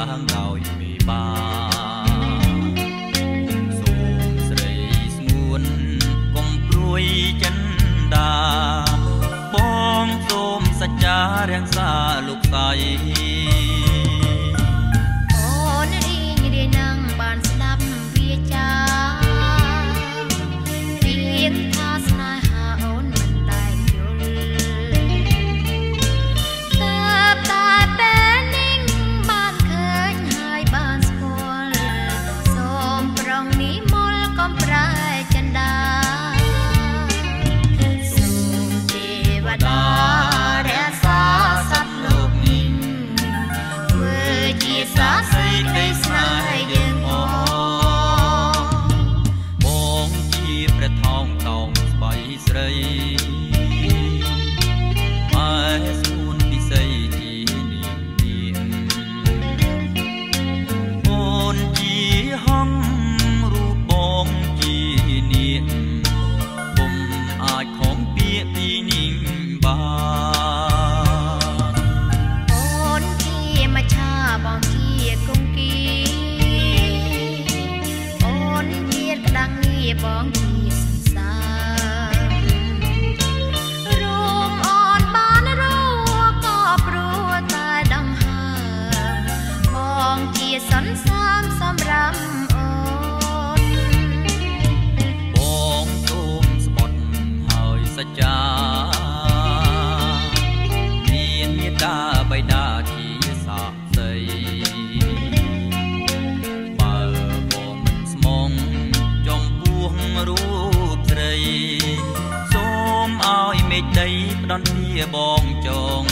ឡើងដោយមេបា សូមស្រីស្ងួនកុំព្រួយចិនដា បងសូមសច្ចារាំងសាលោកស្រី អូនរីងរាយនឹងបានស្ដាប់វាចា រៀងថាស្នេហាអូនមិនដែលយល់ តើតែពេលនេះបានឃើញហើយបានស្គាល់ សូមប្រងនិមលកុំប្រែចិន្តា សូមទេវតារក្សាសត្វលោកនេះ ធ្វើជាសាក្សីក្តីស្នេហ៍យើងផង បងជាព្រះថោងតោងស្បៃស្រី ម៉ែស្ងួនពិសីជានាងនាង អូនជាហងរូបបងជានាង ពុំអាចខំពាក្យពីនាងបាន អូនជាមច្ឆាបងជាគង្គី អូនជាក្តាំងងារបងជាសន្សារ រួមអូនបានរក៏ព្រោះតែដង្ហើម បងជាសន្សាមសម្រាប់អូន បងសូមស្បត់ហើយសច្ចា មានមេត្តាបិតាជាសាក្សី បើបងមិនស្មងចំពោះរូបស្រី សូមឲ្យមេឃដីផ្ដន់ទាបងចង